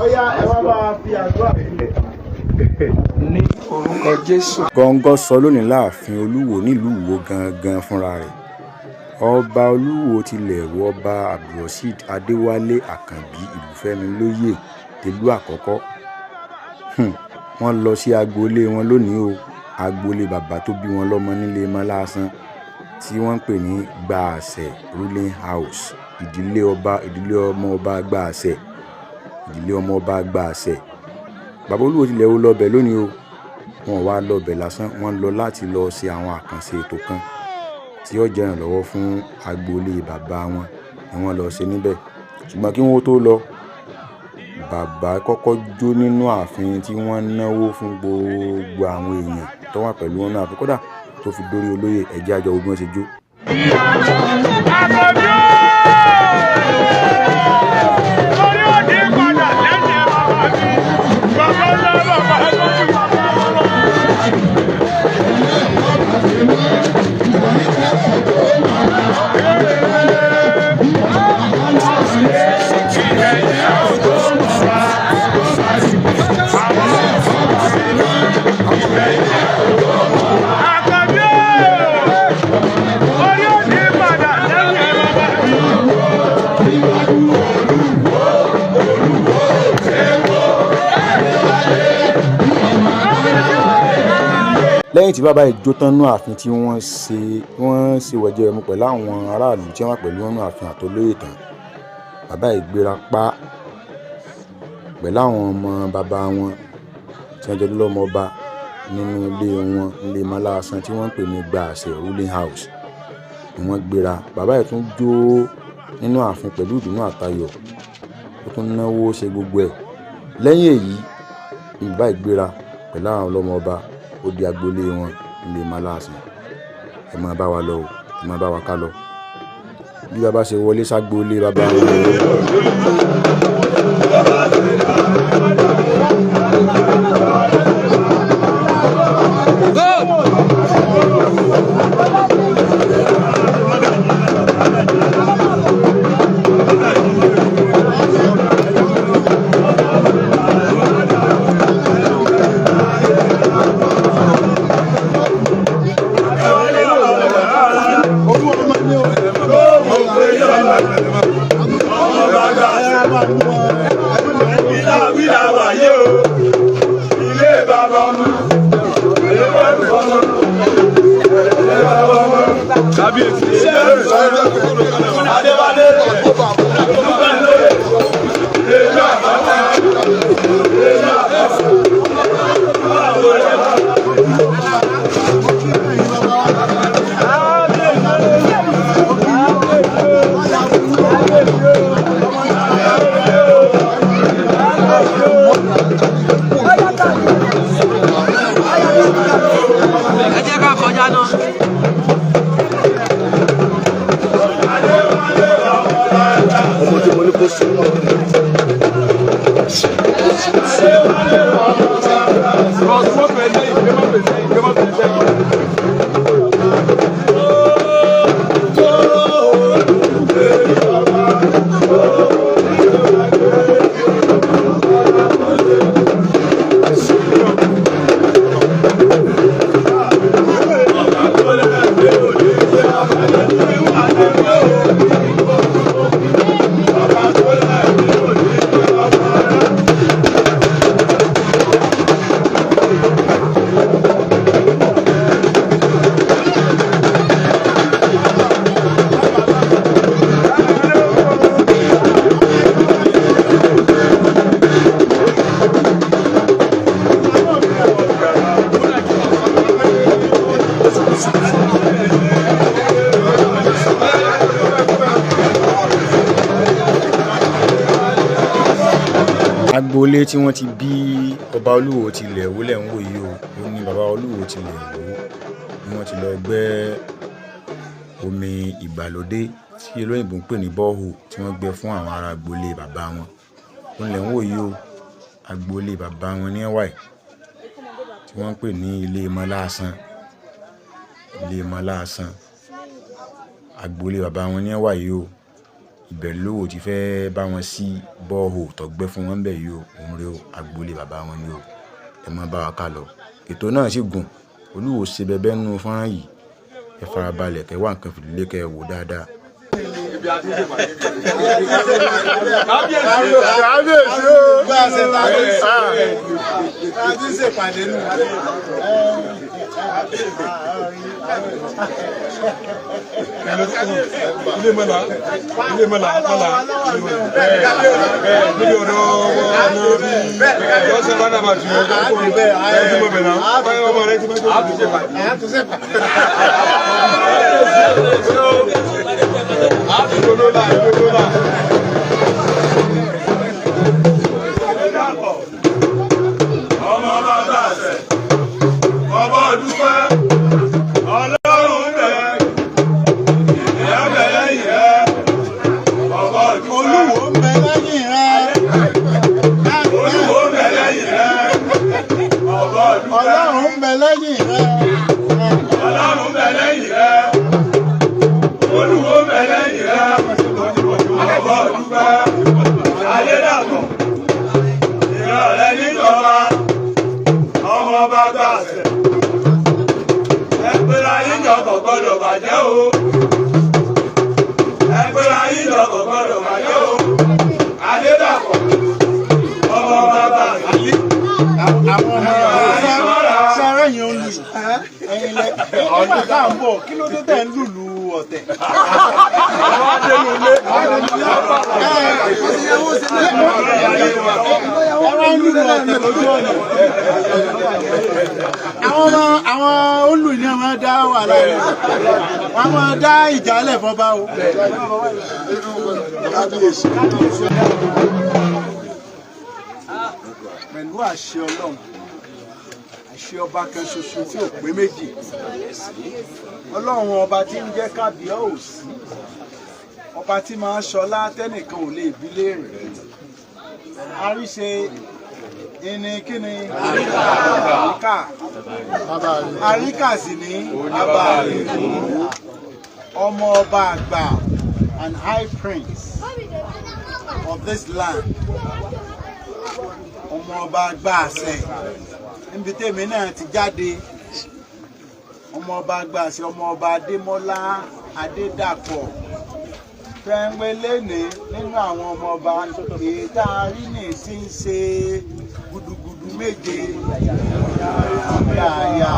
Ọ̀yá, ẹ wá bá wa fi àdúrà Ní orúkọ Jésù. Góńgó sọ lónìí láàfin Olúwo nílùú Iwọ gangan fúnra rẹ̀. Ọba Olúwo tilé Ìwọ, Ọba Abdulrosheed Adéwálé Àkànbí Olùfẹ́milóye tẹ̀lú àkọ́kọ́. Wọ́n lọ sí agboolé wọn lónìí o, agboolé bàbá tó bí wọn lọ́mọ nílé Mọ́lásán tí wọ́n ń pè ní Gbàṣẹ Ruling House, ìdílé ọba, ìdílé ọmọ ọba Gbàṣẹ, ìdílé ọmọ ọba Gbàṣẹ. Bàbá Olúwo tilẹ̀ Ìwó lọ bẹ̀ lónìí o. Wọn ò wá lọ bẹ̀ lásán, wọ́n lọ láti lọ ṣe àwọn àkànṣe ètò kan tí ó jẹ́ ìrànlọ́wọ́ fún agboolé bàbá wọn ni wọ́n lọ ṣe níbẹ̀. Ṣùgbọ́n kí wọ́n tó lọ, bàbá kọ́kọ́ jó nínú ààfin tí wọ́n náwó fún gbogbo àwọn èèyàn tó wà pẹ̀lú wọn náà, àfi kódà tó fi dórí olóyè. Ẹ̀jẹ̀ àjọ ogun ṣe jó. Àkànbí orí òní padà lẹ́yìn bàbá mi. Bàbá ńlá, bàbá tó fi bàbá wọn lọ. Àkànbí orí òní padà lẹ́yìn bàbá mi. Lẹ́yìn tí bàbá yìí jó tán nú ààfin tí wọ́n ṣe wẹ̀jẹwẹ̀mu pẹ̀lú àwọn aráàlú tí wọ́n wà pẹ̀lú wọn nú ààfin àtolóyè tán, bàbá yìí gbéra pa pẹ̀lú àwọn ọmọ bàbá wọn tí wọ́n jẹ́ lọ́mọ ọba nínú ilé wọn nílé Mọ́lásán tí wọ́n ń pè ní Gbàṣẹ Ruling House ni wọ́n gbéra. Bàbá yìí tún jó nínú ààfin pẹ̀lú ìdùnnú àtayọ̀, ó tún náwó ṣe gbogbo ẹ̀. Lẹ́yìn èyí ni bàbá yìí gbéra pẹ̀lú àwọn ọlọ́mọ ọba, ó di agboolé wọn nílé Mọ́lásán. Ẹ máa bá wa lọ o, ẹ máa bá wa ká lọ. Bí bàbá ṣe wọlé ságboolé bàbá wọn. Wíwílà wáyé o, ilé bàbá ọmọ, ilé bàbá ọmọ, ilé bàbá ọmọ. Kábíyèsí. Adéwálé. Olúfẹ́lóye. Ilé bàbá ọmọ. Ilé bàbá ọmọ. Ẹ jẹ́ ká kọjá náà. Ọmọ tí mo ní kó sùn. Agboolé tí wọ́n ti bí ọba Olúwo tilẹ̀ Ìwó lẹ̀ ń wò yìí o. Ó ní bàbá Olúwo tilẹ̀ Ìwó ni wọ́n ti lọ gbẹ́ omi ìgbàlódé tí olóyìnbó ń pè ní borehole, tí wọ́n gbẹ́ fún àwọn ará agboolé bàbá wọn. Òun lẹ̀ ń wò yìí o. Agboolé bàbá wọn ní ẹ̀wà yìí tí wọ́n ń pè ní ilé Mọ́lásán, ilé Mọ́lásán, agboolé bàbá wọn ní ẹ̀wà yìí o. Ibẹ̀ lówó ti fẹ́ bá wọn sí borehole tó gbẹ́ fún wọn bẹ̀ yìí o. Òun rèé o, agboolé bàbá wọn ni o. Ẹ má bá wa ká lọ. Ètò náà sì gùn. Olúwo ṣe bẹbẹ nínú fọ́nrán yìí. Ẹ farabalẹ̀ kẹ́ wá nǹkan fìdílé kẹ́ ẹ wò dáadáa. Kábíyèsí o. A ti ṣèpàdé nù. Ilé mọ́lá, ilé mọ́lá, mọ́lá, níbi ọ̀dọ̀ ọ̀nà bíi ọ̀sẹ̀ bánàbà tù ẹ̀ ẹ̀ tí mo bẹ̀ náà báyọ̀ ọmọ rẹ ti mọ́tò. Ìdòdó ìdòdó. Ọmọ bàbá àṣẹ, ọba dúpẹ́, Ọlọ́run bẹ, ìyá bẹ lẹ́yìn rẹ, ọba dúpẹ́. Olúwo ń bẹ lẹ́yìn rẹ. Olúwo bẹ lẹ́yìn rẹ, ọba dúpẹ́. Ọlọ́run ń bẹ lẹ́yìn rẹ. Ọlọ́run bẹ lẹ́yìn rẹ, Olúwo bẹ lẹ́yìn rẹ, ọba dúpẹ́. Ayédàpọ̀, ìran rẹ níjọba, ọmọ bàbá àṣẹ. Ẹgbẹ́ra yín jọ kò gbọ́dọ̀ bàjẹ́ o. Ẹgbẹ́ra yín jọ kò gbọ́dọ̀ bàjẹ́ o. Ayédàpọ̀, ọmọ bàbá àṣẹ. Àwọn ọmọ sáré yẹn ń lù ẹ̀yin lẹ. Nígbà tá à ń bọ̀, kí ló dé tẹ̀ ń lùlù ọ̀tẹ̀? Ẹ wá ń lùlù ọ̀tẹ̀ lójú ọ̀nà. Àwọn ọmọ àwọn olù ní àwọn dá wàhálà rẹ̀. Wọ́n máa dá ìjà lẹ̀ fọba o. Kábíyèsí. Pẹ̀lú àṣẹ Ọlọ́run, àṣẹ ọba kan ṣoṣo tí ò pé méjì, Ọlọ́run ọba tí ń jẹ́ kábíọ́ ò sí, ọba tí máa ń ṣọlá tẹ́nìkan ò lè bí léèrè. Àríṣe ìní kíni àríkà, àríkà sì ní bàbá rẹ̀, ọmọ ọba àgbà and high prince of this land, ọmọ ọba àgbà àṣẹ níbi tèmi náà ti jáde, ọmọ ọba àgbà àṣẹ, ọmọ ọba Adémọ́lá Adédàpọ̀ fẹ́ńwé lẹ́ni nínú àwọn ọmọ ọba èyí tá a rí ní tí ń ṣe gudugudu méje yàyà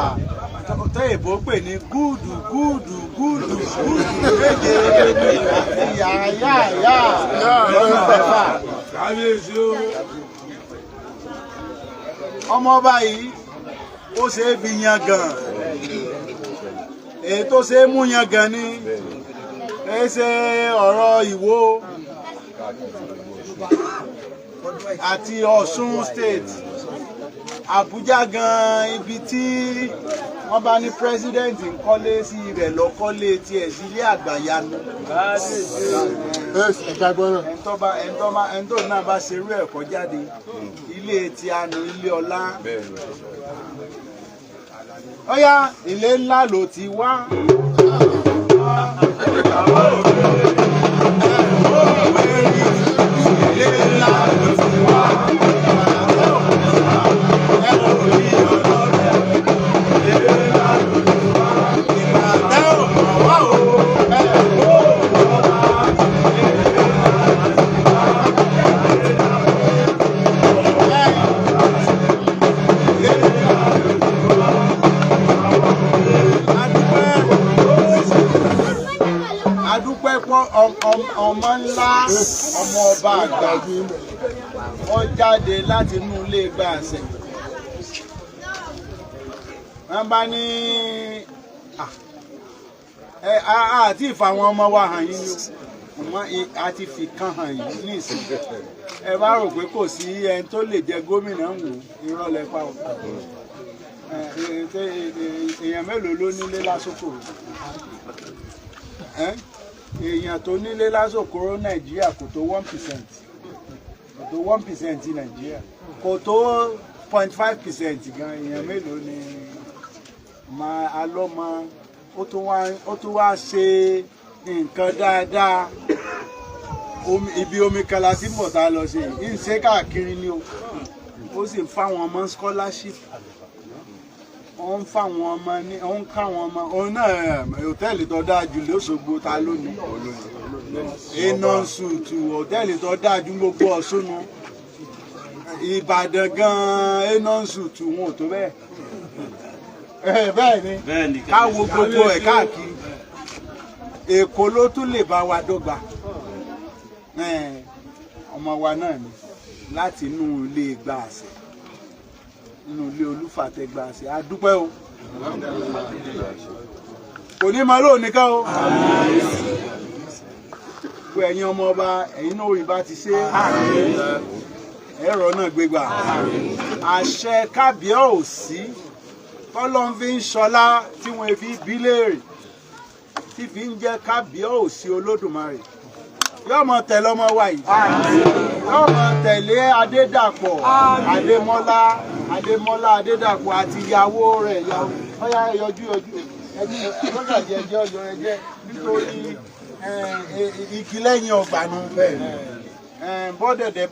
tó èbó pè ní gúdù gúdù gúdù gúdù méje àti yàyàyà lọ́nà mẹ́fà. Kábíyèsí o. Ọmọ ọba yìí ó ṣe é fi yangàn, èyí tó ṣe é mú yangàn ni èyí ṣe ọ̀rọ̀ Ìwó àti Ọ̀ṣun state, Àbújá gan, ibi tí wọ́n bá ní president ń kọ́lé sí, ibẹ̀ lọ kọ́lé tiẹ̀ sí ilé àgbàyanu. Ẹni tó náà bá ṣerú ẹ̀kọ́ jáde ilé tí a nu ilé ọlá. Ọ̀yá, ilé ńlá ló ti wá. Ilé ńlá ló ti wá. Ẹ ò rí ọlọ́rẹ̀. Ilé ńlá ló ti wá. Ìgbà tẹ́ ò mọ̀ wá o. Ẹ ò mọ̀ wá. Adúpẹ́ pọ́ ọmọ ńlá, ọmọ ọba àgbà, ó jáde láti inú ilé gba àṣẹ. Wọ́n bá ní àti ìfàwọn ọmọ wa hàn yín ni o, àmọ́ a ti fi kan hàn yín nísìn. Ẹ bá rò pé kò sí ẹni tó lè jẹ gómìnà ń wò, irọ́ lẹ pa o. Èèyàn mélòó ló nílé lásòkò? Èèyàn tó nílé lásòkòrò Nàìjíríà kò tó 1%, kò tó 1% Nàìjíríà, kò tó 0.5% gan. Èèyàn mélòó ni máa alọ́mọ ó tún wá ṣe nǹkan dáadáa? Ibi omi kan la ti ń bọ̀ tá a lọ ṣe yìí, ń ṣe káàkiri ni o. Ó sì ń fáwọn ọmọ scholarship, ó ń fáwọn ọmọ ní, ó ń káwọn ọmọ òun náà. Hòtẹ́ẹ̀lì tó dáa jù lóṣogbo, ta lónìí? Iná sùtù, hòtẹ́ẹ̀lì tó dáa jù gbogbo Ọ̀ṣun nu. Ìbàdàn gan-an, iná sùtù wọn ò tó bẹ́ẹ̀. Bẹ́ẹ̀ ni ká wo gbogbo ẹ̀ káàkiri. Èkó ló tún lè bá wa dọ́gba. Ọmọ wa náà ni láti inú ilé gba àṣẹ, inú ilé Olúfàtẹ gba àṣẹ. A dúpẹ́ o. Kò ní máa lóò nìkan o. Gbogbo ẹ̀yin ọmọ ọba, ẹ̀yin náà rí bá ti ṣe ẹ̀rọ náà gbégbà. Àṣẹ kábíọ́ ò sí tọ́lọ́n fi ń ṣọlá tí wọ́n fi bí léèrè, tí fi ń jẹ́ kábíọ́ ò sí Olódùmarè, yóò mọ tẹ̀lé ọmọ wa yìí, yóò mọ tẹ̀lé Adédàpọ̀ Adémọ́lá, Adémọ́lá Adédàpọ̀ àti ìyàwó rẹ̀. Ìyàwó ọ̀yà, yọjú yọjú lọ́gàjì, ẹjẹ́ ọjọ́ ẹjẹ́ nítorí igi lẹ́yìn ọgbà nu bọ́dẹ̀dẹ̀.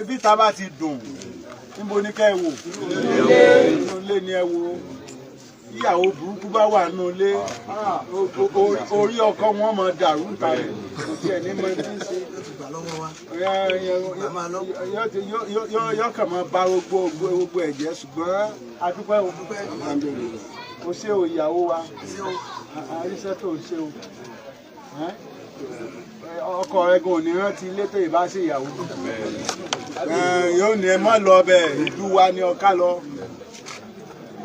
Bí ta bá ti dùn, níbo ni ká ẹ wò? Inú ilé ni ẹ wò. Ìyàwó burúkú bá wà nínú ilé, orí ọkọ wọn máa dàrú níta rẹ̀, kò tiẹ̀ ní mọ tí ń ṣe. Yóò kàn máa ba gbogbo ẹ̀jẹ̀. Ṣùgbọ́n adúpẹ́ o, o ṣé o, ìyàwó wa. Àríṣẹ́ tó ń ṣe o, ọkọ rẹ gan ò ní rántí ilé tó ìbá ṣe ìyàwó. Yóò ní ẹ má lọ ọbẹ̀, ìlú wa ni ọ̀ká lọ.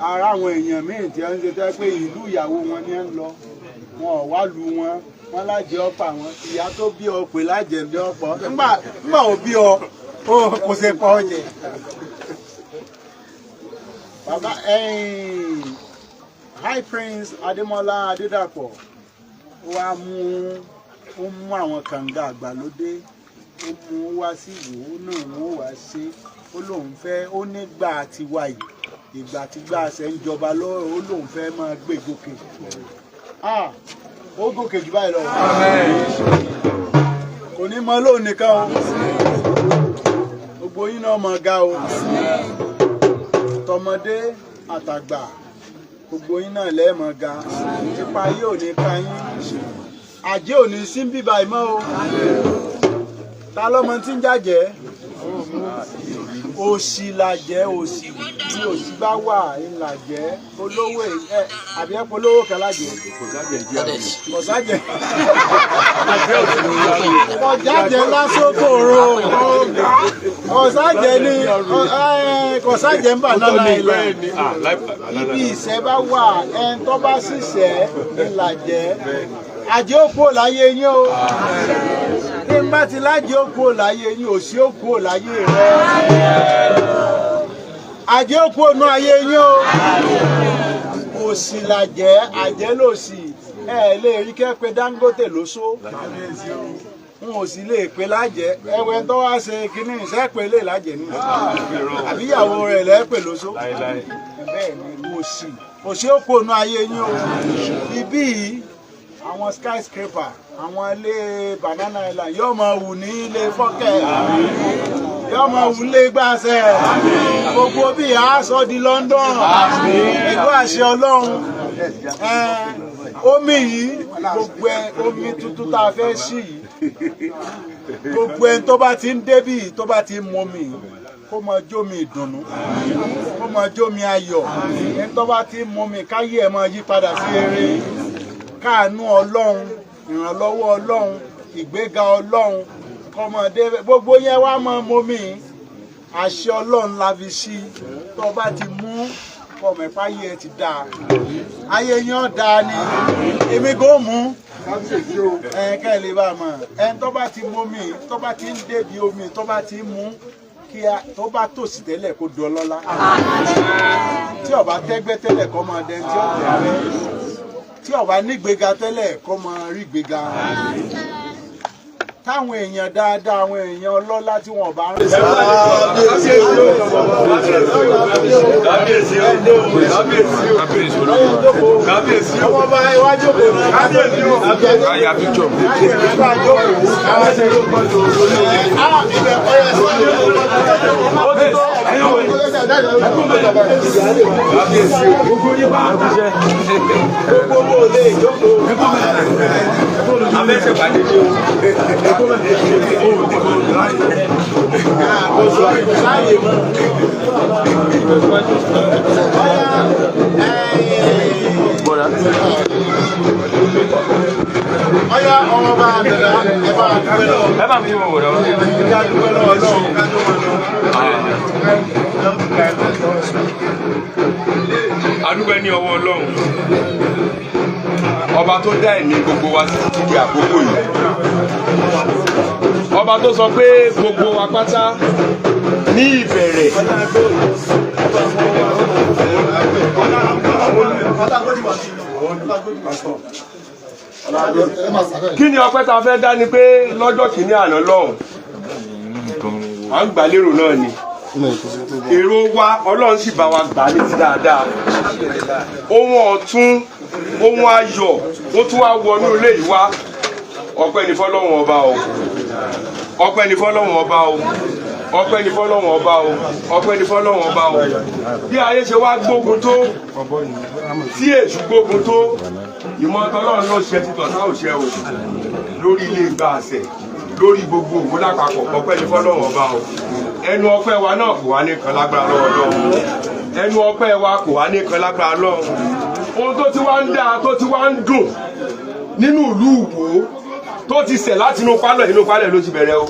Ara àwọn èèyàn míì tí wọ́n ń ṣe tẹ́ pé ìlú ìyàwó wọn ni ẹ ń lọ, wọn ò wá lu wọn, wọn lájẹ ọ̀pá wọn. Ìyá tó bí ọ pè lájẹ bí ọ̀pọ̀ ńgbà ńgbà ò bí ọ, ó kò ṣe pọ̀ ọjẹ. Bàbá High Prince Adémọ́lá Adédàpọ̀, ó wá mú, ó mú àwọn kànga àgbàlódé, ó mú wá sí Ìwó náà. Wọ́n wá ṣe, ó lóun fẹ́, ó nígbà tiwa yìí, ìgbà tí gbàṣẹ ń jọba lọ́wọ́, ó lóun fẹ́ máa gbé gòkè. Ó gòkè jù báyìí lọ. Kò ní mọ lóun nìkan o, gbogbo yín náà mọ ga o. Tọmọdé àtàgbà, gbogbo yín náà lẹ́ẹ̀mọ ga. Ipa yìí ò ní ká yín, àjẹ́ ò ní sí bíbá ìmọ̀ o. Ta lọ́mọ tí ń jàjẹ́? Òṣì làjẹ́, òṣì. Tí òṣì bá wà ńlàjẹ́. Olówó ẹ àbí ẹ polówó kan lájẹ́? Kọ̀sájẹ́, kọ̀jájẹ́ lásòkòrò, kọ̀sájẹ́ ní, kọ̀sájẹ́ ń bà náà ilẹ̀. Ibi ìṣẹ́ bá wà, ẹn tó bá ṣiṣẹ́ ńlàjẹ́. Àjẹ́ ó kúrò láyé yín o. Bí n bá ti lájẹ́ ó kúrò láyé yín, òṣì ó kúrò láyé rẹ. Àjẹ́ ó kúrò nú ayé yín o. Òṣì làjẹ́, àjẹ́ lòṣì. Ẹ lè rí kẹ́ pé Dangote lóṣó, n ò sì lè pé lájẹ́. Ẹwẹ́ tó wá ṣe kínní ìṣẹ́ pé lè lájẹ́ ní, àbíyàwó rẹ̀ lẹ́pẹ̀ lóṣó. Bẹ́ẹ̀ ni, òṣì, òṣì ó kúrò nú ayé yín o. Ibí yìí, àwọn skyscraper, àwọn ilé Banana Island yóò máa wù ní ilé fọ́kẹ́, yóò máa wù ní gbàṣẹ. Gbogbo bí a sọ di London pẹ̀lú àṣẹ Ọlọ́run. Omi yìí, gbogbo ẹ omi tuntun tá a fẹ́ sí yìí, gbogbo ẹni tó bá ti ń débì, tó bá ti ń mọmi, kó máa jómi ìdùnnú, kó máa jómi ayọ̀. Ẹni tó bá ti ń mọmi, káyé ẹ̀ máa yí padà sí eré. Káànú Ọlọ́run, ìrànlọ́wọ́ Ọlọ́run, ìgbéga Ọlọ́run kọ́mọdé, gbogbo yẹn wá máa mọmi. Àṣẹ Ọlọ́run la fi sí. Tó bá ti mú ọmọ ìpá, ayé ẹ ti dáa, ayé yẹn ó dáa ni. Èmi kò mú ẹ kẹ́ ẹ lè bá a mọ̀. Ẹni tó bá ti mọmi, tó bá ti ń débi omi, tó bá ti mú kí a tó bá tòsí tẹ́lẹ̀, kó dọlọ́lá. Tí ó bá tẹ́gbẹ́ tẹ́lẹ̀, kó máa dẹni tí ó tẹ́gbẹ́. Tí ó bá nígbéga tẹ́lẹ̀, kó máa rí gbéga. Táwọn èèyàn dáadáa, àwọn èèyàn ọlọ́lá tí wọ́n bá ń rìn. Kábíyèsí o. Kábíyèsí o. Kábíyèsí olóyè. Kábíyèsí o. Ọmọ ọba iwájú kò ní. Kábíyèsí o. Aya picture. Kábíyèsí o. Gbogbo olè ìjókòó. Abẹ́sẹ̀ pàdé ní o. Sáyè mọ́. Ọyá ọmọ bá bẹ̀rẹ̀ ẹ bá dúpẹ́ lọ́wọ́. Ẹ bá mi wò wò lọ́wọ́. Ká dúpẹ́ lọ́wọ́ Ọlọ́run ká tó wọn lọ. A dúpẹ́ ní ọwọ́ Ọlọ́run ọba tó dá ẹ̀mí gbogbo wa sí títí di àkókò yìí, ọba tó sọ pé gbogbo wa pátá ní ìbẹ̀rẹ̀. Kí ni ọpẹ́ tá a fẹ́ dá ni pé lọ́jọ́ kìíní àná lọ́hùn à ń gbà lérò náà ni èrò wa, Ọlọ́run sì bá wa gbà ní ti dáadáa. Ohun ọ̀tun, ohun ayọ̀, ó tún wá wọnú ilé yìí wá. Ọpẹ́ ní fọ́lọ́run ọba o, ọpẹ́ ní fọ́lọ́run ọba o, ọpẹ́ ní fọ́lọ́run ọba o, ọpẹ́ ní fọ́lọ́run ọba o. Bí ayé ṣe wá gbógun tó, tí èṣù gbógun tó, ìmọ̀ tọ́lọ́run ló ṣe, títọ̀ tá ò ṣe o, lórí ilé ìgbà àṣẹ, lórí gbogbo òwò lápapọ̀. Ọpẹ́ ní fọ́lọ́run ọba o. Ẹnu ọpẹ́ wa náà kò wá ní kan lágbára lọ́wọ́ Ọlọ́run. Ẹnu ọpẹ́ wa kò wá ní kan lágbára lọ́wọ́. Ohun tó ti wá ń dáa, tó ti wá ń dùn nínú ìlú Ìwó, tó ti ṣẹ̀ láti inú pálọ̀, inú pálọ̀ ló ti bẹ̀rẹ̀ o.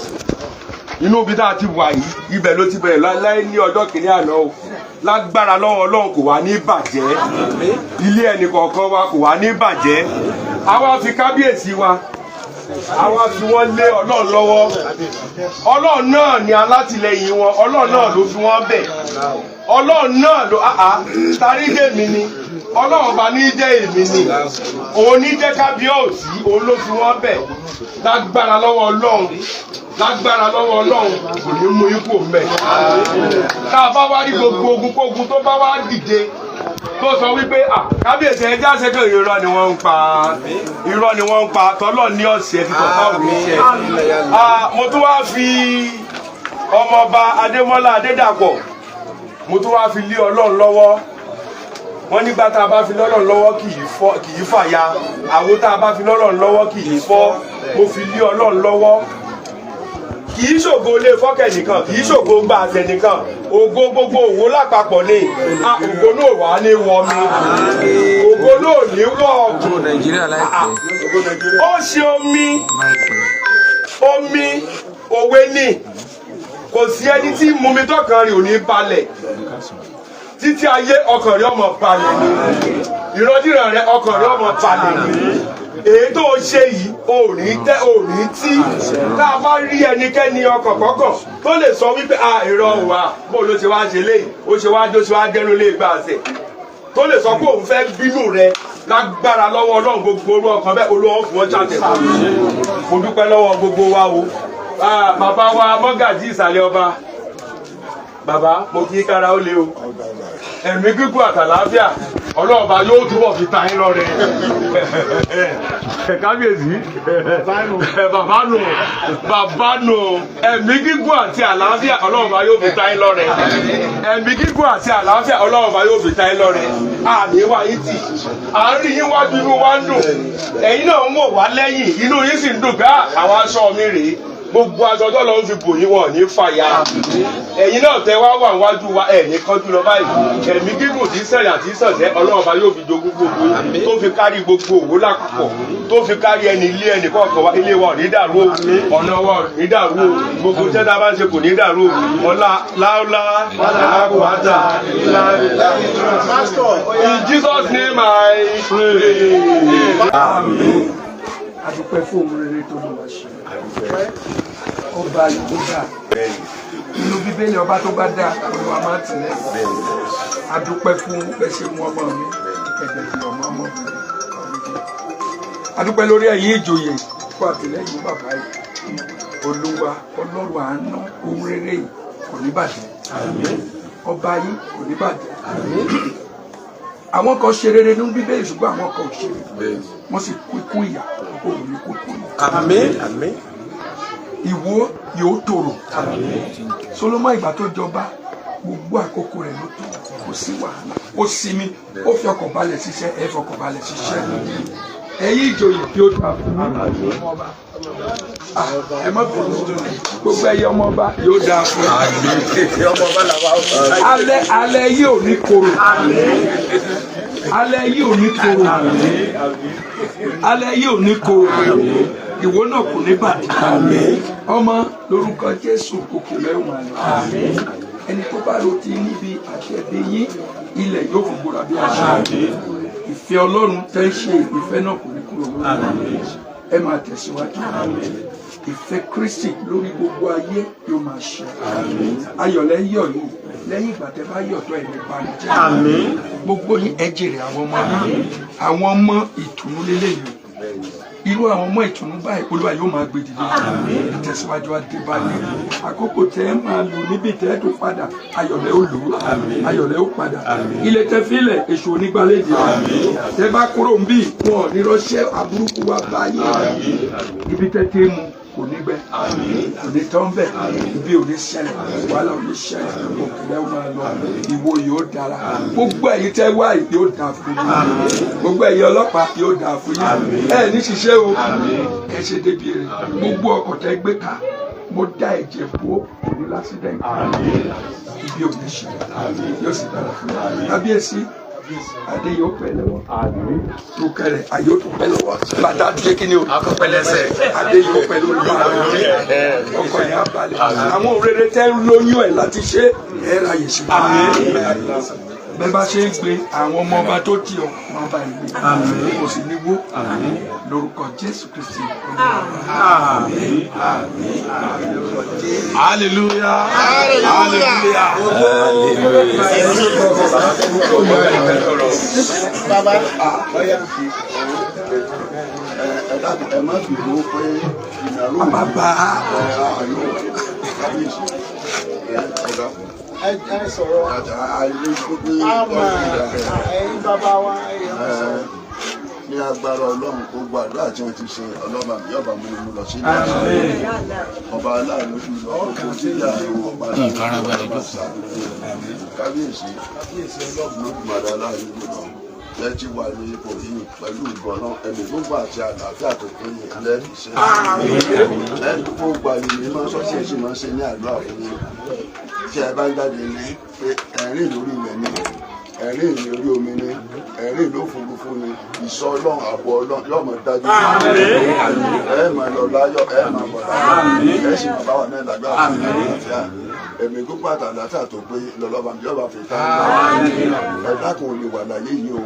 Inú ibi tá a ti wà yìí, ibẹ̀ ló ti bẹ̀rẹ̀ láì ní ọjọ́ kìíní àná o. Lágbára lọ́wọ́ Ọlọ́run, kò wá ní bàjẹ́. Ilé ẹnì kọ̀ọ̀kan wa kò wá ní bàjẹ́. Àwa fi kábíyèsí wa, àwa fi wọ́n lé Ọlọ́run lọ́wọ́. Ọlọ́run náà ni alátìlẹyìn wọn, Ọlọ́run náà ló fi wọ́n bẹ̀, Ọlọ́run náà ló àá tarí jèmi ni. Ọlọ́run bá ní jẹ́ èmi ni, òun ní jẹ́ kábíyèsí, òun ló fi wọ́n bẹ̀. Lágbára lọ́wọ́ Ọlọ́run, lágbára lọ́wọ́ Ọlọ́run, kò ní mú ipò mẹ́. Tá a bá wá rí gbogbo ogun kógun tó bá wá dìde, tó sọ wípé, "Ah, kábíyèsí, ẹjẹ́ àṣekè," irọ́ ni wọ́n ń pa, irọ́ ni wọ́n ń pa. Tọ́lọ́ ní ọ̀sẹ̀ títọ́ báwo ní ṣe. Mo tún wá fi ọmọọba Adémọ́lá Adédàpọ̀, mo tún wá fi lé Ọlọ́run lọ́wọ́. Wọ́n nígbà tá a bá fi lọ́lọ́run lọ́wọ́, kì í fọ́, kì í fàya. Àwo tá a bá fi lọ́lọ́run lọ́wọ́, kì í fọ́. Mo fi lé Ọlọ́run lọ́wọ́. Kì í ṣògo ilé fọ́kẹ̀ nìkan, kì í ṣògo gba àtẹ nìkan, ògo gbogbo òwò lápapọ̀ ni. Ògo náà wà ní wọ mi, ògo náà ní wọ ọkùn. Nàìjíríà láìpẹ́. Ó ṣe omi, omi òwe ni. Kò sí ẹni tí mumi tọkàn rẹ̀ ò ní balẹ̀ títí ayé. Ọkàn rẹ̀ ọmọ balẹ̀ ni, ìrandíran rẹ̀, ọkàn rẹ̀ ọmọ balẹ̀ ni. Èyí tó o ṣe yìí, o ò ní tẹ́, o ò ní tí. Tá a bá rí ẹnikẹ́ni ọkàn kọ́kàn tó lè sọ wípé a ìrọ̀ wà, bó ló ṣe wá ṣe léyìí, ó ṣe wá jó, ṣe wá dẹnu lé gbà ṣe, tó lè sọ pé òun fẹ́ bínú rẹ, lágbára lọ́wọ́ Ọlọ́run, gbogbo orú ọkàn bẹ́ẹ̀, Olúwa fún ọ jáde. Mo dúpẹ́ lọ́wọ́ gbogbo wa o. Bàbá wa mọ́gàjí ìsàlẹ̀ ọba, bàbá, mo kí kára ó lé o. Ẹ̀mí gígùn àtàlàáfíà, Ọlọ́ọ̀bá yóò túbọ̀ fi ta yín lọ́rẹ. Kábíyèsí, bàbá nù, bàbá nù. Ẹ̀mí gígùn àti àlàáfíà, Ọlọ́ọ̀bá yóò fi ta yín lọ́rẹ. Ẹ̀mí gígùn àti àlàáfíà, Ọlọ́ọ̀bá yóò fi ta yín lọ́rẹ. Àmì wa yín tì, à ń rí yín wájú, inú wa ń dùn. Ẹ̀yin náà ń wò wá lẹ́yìn, inú yín sì ń dùn pé àwọn aṣọ mi rèé. Gbogbo aṣọ tó lọ ń fi bò yín, wọn ní fàya. Ẹ̀yin náà tẹ wá wà wájú wa, ẹ̀ ní kánjú lọ báyìí. Ẹ̀mí gígùn tí sẹ̀yà tí sọ̀sẹ̀, Ọlọ́run bá yóò fi jogún gbogbo yín, tó fi kárí gbogbo òwò lápapọ̀, tó fi kárí ẹni ilé ẹnì kọ̀ọ̀kan wa. Ilé wa ò ní dàrú o, ọ̀nà wa ò ní dàrú o, gbogbo iṣẹ́ tá a bá ń ṣe kò ní dàrú o. Ọlá láúlá alákòwátà. In Jesus' name I pray. A dúpẹ́ fún ohun rere tó lọ wá ṣe. Ọba yìí dá nínú Bíbélì, ọba tó bá dá, Olúwa máa tì lẹ́yìn. A dúpẹ́ fún bẹ́ẹ̀ mú ọmọ mi ẹgbẹ̀jì ọmọ ọmọ mi. A dúpẹ́ lórí ẹ̀yin ìjòyè fún àtìlẹ́yìn bàbá yìí. Olúwa Ọlọ́run àánú, ohun rere yìí kò ní bàjẹ́. Ọba yìí kò ní bàjẹ́. Àwọn kan ṣe rere nínú Bíbélì, ṣùgbọ́n àwọn kan ò ṣe rere, wọ́n sì kú ikú ìyà. Òun ní kú ikú ìyà. Àmín, àmín. Ìwó yóò tòrò. Solomon, ìgbà tó jọba, gbogbo àkókò rẹ̀ ló tó, kò sí wàhálà, ó sinmi, ó fi ọkàn balẹ̀ ṣiṣẹ́. Ẹ fọkàn balẹ̀ ṣiṣẹ́. Ẹ̀yin ìjòyè, yóò dà fún yín. Ah, ẹ má bínú. Gbogbo ẹyẹ ọmọ ọba, yóò dà fún yín. Alẹ́ alẹ́ yìí ò ní korò, alẹ́ yìí ò ní korò, alẹ́ yìí ò ní korò. Ìwọ náà kò ní bàjẹ́. Ọmọ, lórúkọ Jésù, òkè lẹ́wọ̀n. Ẹni tó bá ro ti níbi àti ẹbí yín, ilẹ̀ yóò fún gbòòrò bí aṣọ. Ìfẹ́ Ọlọ́run tẹ́ ń ṣe, ìfẹ́ náà kò ní kúrò lórí. Ẹ máa tẹ̀síwájú. Ìfẹ́ Kristi lórí gbogbo ayé yóò máa ṣe. Ayọ̀lẹ́ yọ̀ yìí, lẹ́yìn ìgbà tẹ́ bá yọ̀ tọ́, ẹ̀mí banújẹ́. Gbogbo yín, ẹ jèrè àwọn ọmọ yín. Àwọn ọmọ ìtùnú lélẹ́yìí o. Irú àwọn ọmọ ìtùnú báyìí, Olúwa yóò máa gbé dìde. Ìtẹ̀síwájú adébáyé. Àkókò tẹ́ ẹ máa lò níbi tẹ́ ẹ tó padà, ayọ̀lẹ́ ó lò ó, ayọ̀lẹ́ ó padà. Ilé tẹ́ fílẹ̀, èṣù onígbàlejò. Tẹ́ bá kúrò ń bì, wọn ò ní ránṣẹ́ aburúkú wá báyìí. Ibi tẹ́ tẹ́ mu kò ní gbẹ, kò ní tán bẹ́ẹ̀. Ibi ò ní ṣẹlẹ̀, wàhálà ò ní ṣẹlẹ̀. Òkèlè ó máa lọ, ìwò yóò dára. Gbogbo ẹ̀yin tẹ́ wá yìí, yóò dáa fún yín. Gbogbo ẹ̀yin ọlọ́pàá, yóò dáa fún yín. Ẹ ní ṣiṣẹ́ o, ẹ ṣe débi rẹ̀. Gbogbo ọkọ̀ tẹ́ gbé ká, mo dá ẹ̀jẹ̀ bò, kò ní l'accident. Ibi ò ní ṣẹlẹ̀, yóò sì dára fún yín. Kábíyèsí, adé yóò pẹ́ lọ́wọ́, tó kẹrẹ ayé ó tó pẹ́ lọ́wọ́, bàtà ṣe kí ni o, adé yóò pẹ́ lórí ọkọ yẹn á balẹ̀. Àwọn òrèrè tẹ́ ń lóyún ẹ̀ láti ṣe, ẹ̀ ráyè ṣe. Bẹ́ẹ̀ bá ṣe ń gbé àwọn ọmọ ọba tó tì ọ́, wọn bá ń gbé, kò sì ní wó, lórúkọ Jésù Kristi. Àmín, àmín, àmín. Hallelujah, hallelujah. Bàbá, ẹ dákun, ẹ má bínú pé ìnáwó Bàbá. Ẹ àlọ kábíyèsí, ẹ dákun. Ẹ sọ̀rọ̀. Àìlè gbogbo Àmà ẹ̀yin bàbá wa, ẹ sọ̀rọ̀. Ní agbára Ọlọ́run, gbogbo àdúrà tí wọ́n ti ṣe, ọlọ́ba mi yọba mú mi lọ sí ilé ọba aláàánú jùlọ. Gbogbo jíjà ọba aláàánú, ọba ṣàánú kábíyèsí lójúmọ̀dá aláàánú jùlọ. Lẹ́tí wà ní ipò yìí pẹ̀lú ìgbọ̀nà ẹ̀mí gbogbo àti àlàáfíà tó péye lẹ́ẹ̀fi ṣe. Lẹ́ẹ̀fi gbogbo àyè ní máa sọ́sì ẹ̀sìn máa ń ṣe ní àdúrà fún yín. Tí ẹ bá ń jáde ní pé ẹ̀rín lórí ilẹ̀ ni, ẹ̀rín ní orí omi ni, ẹ̀rín ló òfurufú ni, ìṣọ́ Ọlọ́run, ààbò Ọlọ́run yóò máa dájú. Ẹ máa lọ láyọ̀, ẹ máa bọ̀ láyọ̀, ẹ sì máa bá wà náà lágbára fún àlàáfíà. Ẹ̀mí gbogbo àtàlàáfíà tó pé lọ́lọ́ba yóò bá fi tá ẹ. Dákun, ò lè wà láyé yìí o,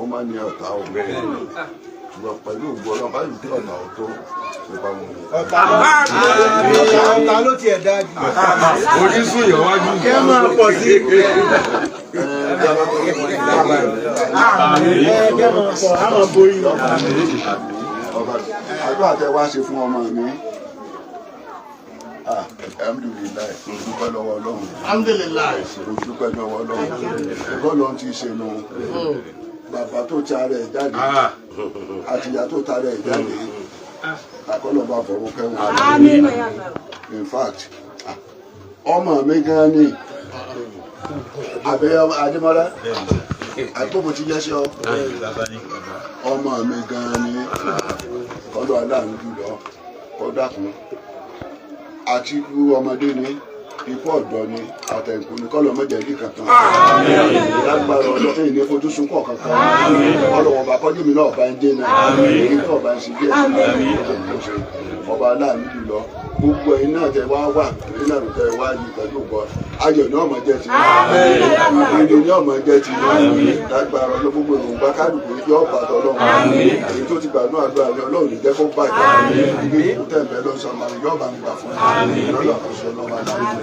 ó má ní ọ̀tá o, ṣùgbọ́n pẹ̀lú ògbó Ọlọ́run báyìí kí ọ̀tá ò tó nípa wọn. Ọ̀tá ló tiẹ̀ dáa jù. Onísùn yọ̀ wájú. Kẹ́ máa pọ̀ sí. Ẹ kẹ́ máa pọ̀, á máa borí wọn. Ọba, àdúrà tẹ wá ṣe fún ọmọ mi, ah, alhamdulillahi, mo dúpẹ́ lọ́wọ́ Ọlọ́run. Alhamdulilayi. Mo dúpẹ́ lọ́wọ́ Ọlọ́run. Bọ́ọ̀lù ti ṣe nu bàbá tó ti ara ẹ̀ jáde àti ìyá tó ti ara ẹ̀ jáde, àkọlọ́ba fọ̀rọ̀ kẹ́wọ̀n. In fact, ah, ọmọ mi gan ni àbẹ Adémọ́lá àgbọ̀bọ̀ ti jẹ́ sí ọ. Ọmọ mi gan ni kọ́lọ́ aláàánú jùlọ kọ́ dákun. Àti ikú ọmọdé ni, ikú ọ̀dọ́ ni, àtẹ̀kù ni, kọ́lọ́ mọ́jẹ̀ ní kankan. Lágbára Ọlọ́run, èyí ní fojú sunkún kankan. Ọlọ́wọ́n bá kọ́jú mi náà bá ń dé náà, kí náà bá ń ṣe díẹ̀. Ọba aláàánú jùlọ, gbogbo ẹ̀yin náà tẹ wá wà nínú àrùn tẹ wá yìí, pẹ̀lú nǹkan ayọ̀ ní ọmọ jẹ́ ti yín, ìdè ní ọmọ jẹ́ ti yín. Lágbára Ọlọ́run, gbogbo èròǹgbà kálukú yóò bá tọ́lọ́run. Èyí tó ti gbàdúrà, àdúrà ní Ọlọ́run ní jẹ́ kó bàjẹ́. Ibi ìkú tẹ̀m̀bẹ́ lọ́sàn máa yóò bá mi gbà fún mi lọ́dọ̀ àkóso ọlọ́mọ aláàánú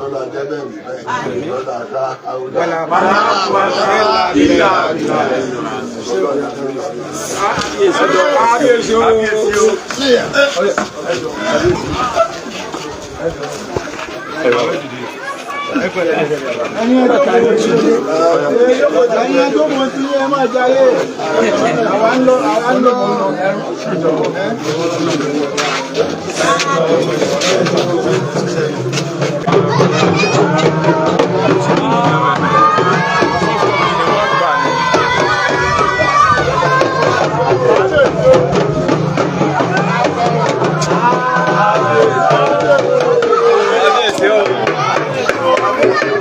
lọ́dọ̀ ajẹ́ bẹ́ẹ̀ wí bẹ́ẹ̀ lọ́dọ̀ àdá àwùdá. Kábíyèsí o. Ẹ̀yin ẹjọ́ kò tí ẹ̀yin ẹjọ́ kò tí ẹ máa jayé. Àwa ń lọ, àwa ń lọ.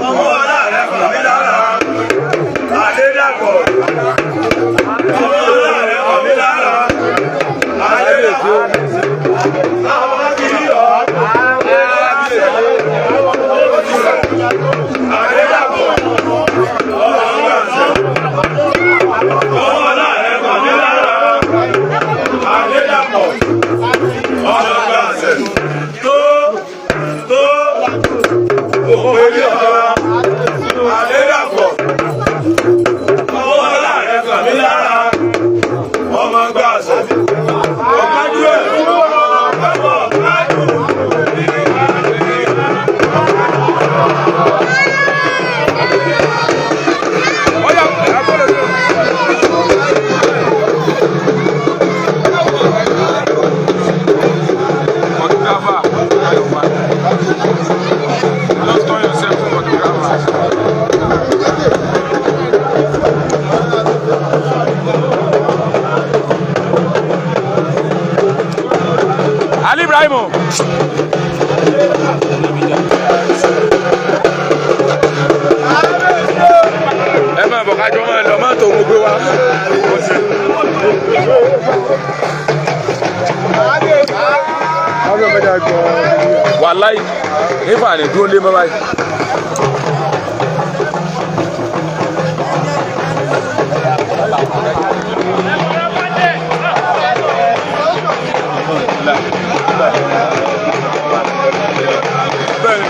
Ọmọ aláàrẹ kàn mí lára. Adédàpọ̀. Ọmọ aláàrẹ kàn mí lára. Adédàpọ̀. Àwọn kiri ọ̀. Adédàpọ̀. Ọmọ aláàrẹ kàn mí lára. Adédàpọ̀. Ọmọ gbàṣẹ. Tó tó òpè bí ọba. Adédàpọ̀. Ọmọ aláàrẹ kàn mí lára. Ọmọ gbàṣẹ. Ọ̀kájú ẹ̀. Ọmọ ọ̀kájú. Just turn yourself to photographer. Ali Ibrahim. Ẹ máa bọ̀ kájọ máa lọ mọ́tò mo gbé wá. Wàláì nífà ní dúró lé mọ́ báyìí. Bẹ́ẹ̀ni bẹ́ẹ̀ni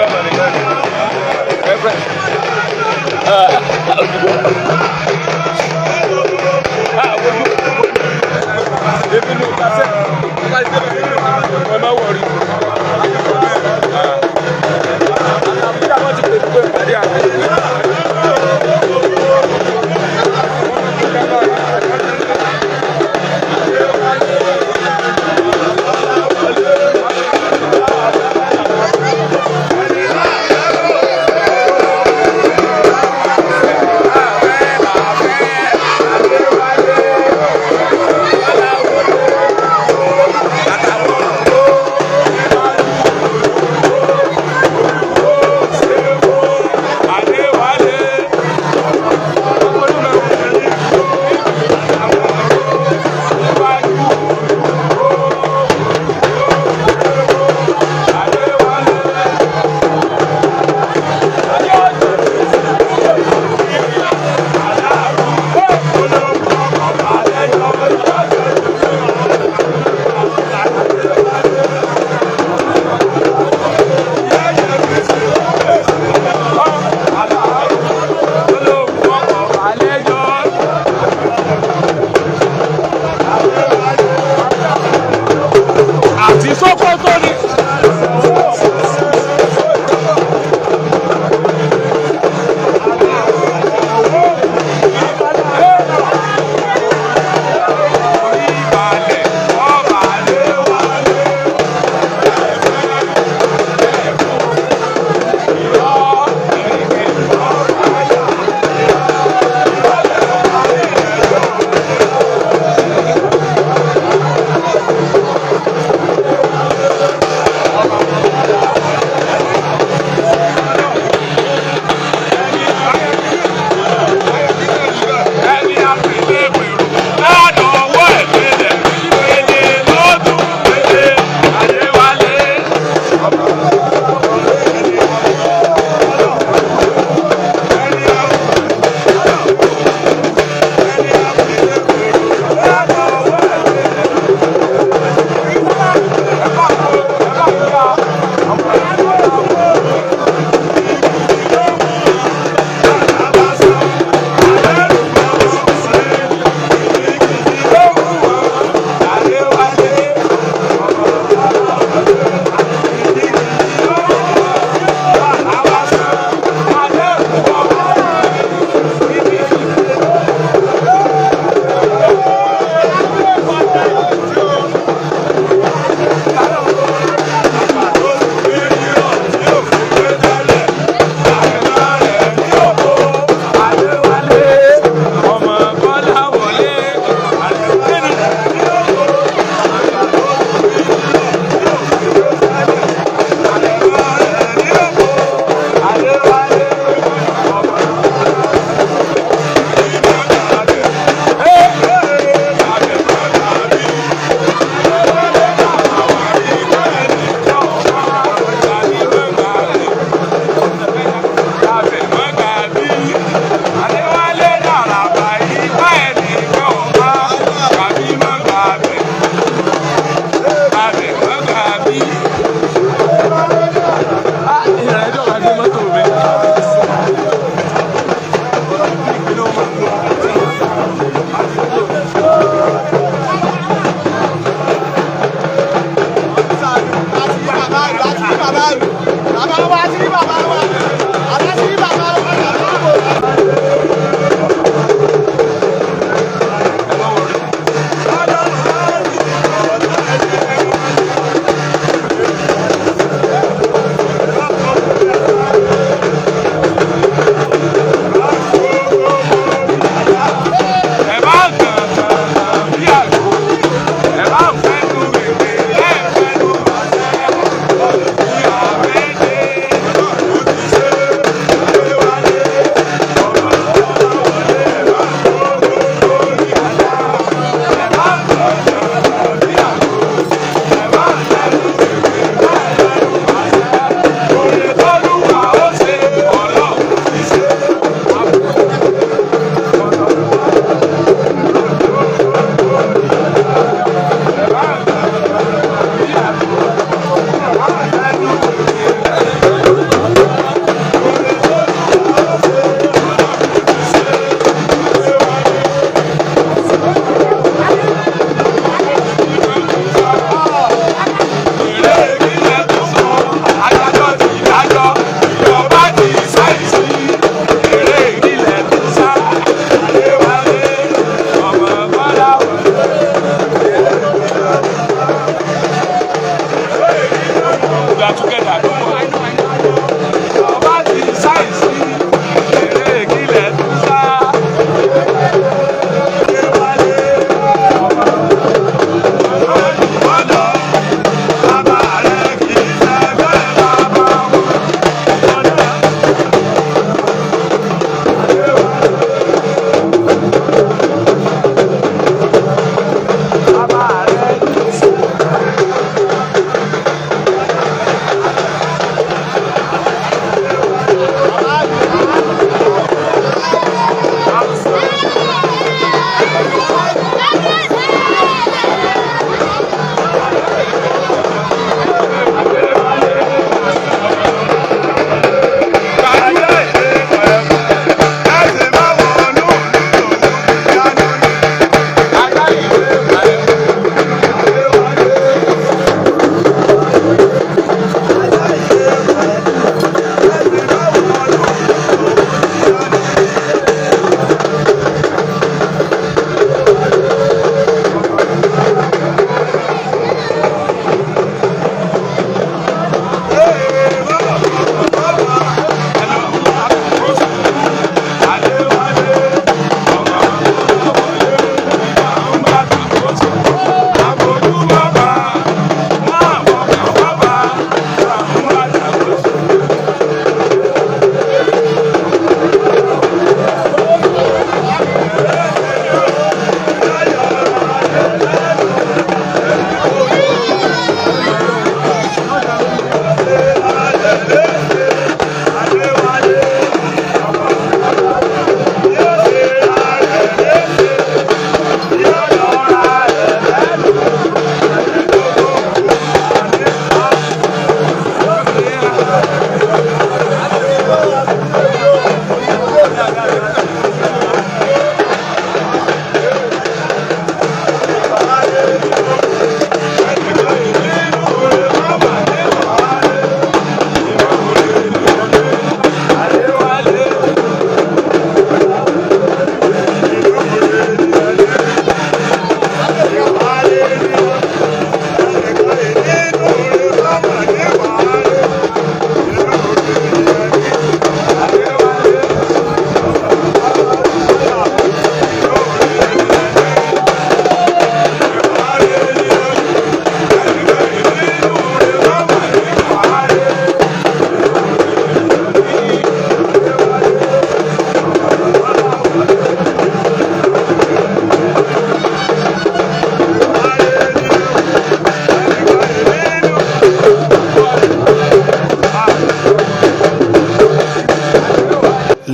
bẹ́ẹ̀ni bẹ́ẹ̀ni bẹ́ẹ̀ni. Èmi ló ta sẹ́, ẹ má wọrí. Àlàáfíà wọ́n ti pè pé ìpàdé àná. Adéwálé.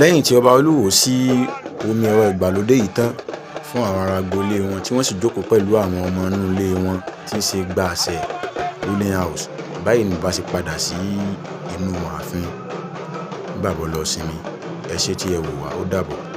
Lẹ́yìn tí ọba Olúwo sí omi ẹ̀rọ ìgbàlódé yìí tán fún àwọn ará agboolé wọn, tí wọ́n sì jókòó pẹ̀lú àwọn ọmọ inú ilé wọn tí í ṣe Gbàṣẹ ruling house, báyìí ní bá ṣe padà sí inú ààfin. Bàbá lọ sinmi. Ẹ ṣé tí ẹ wò wá, ó dàbọ̀.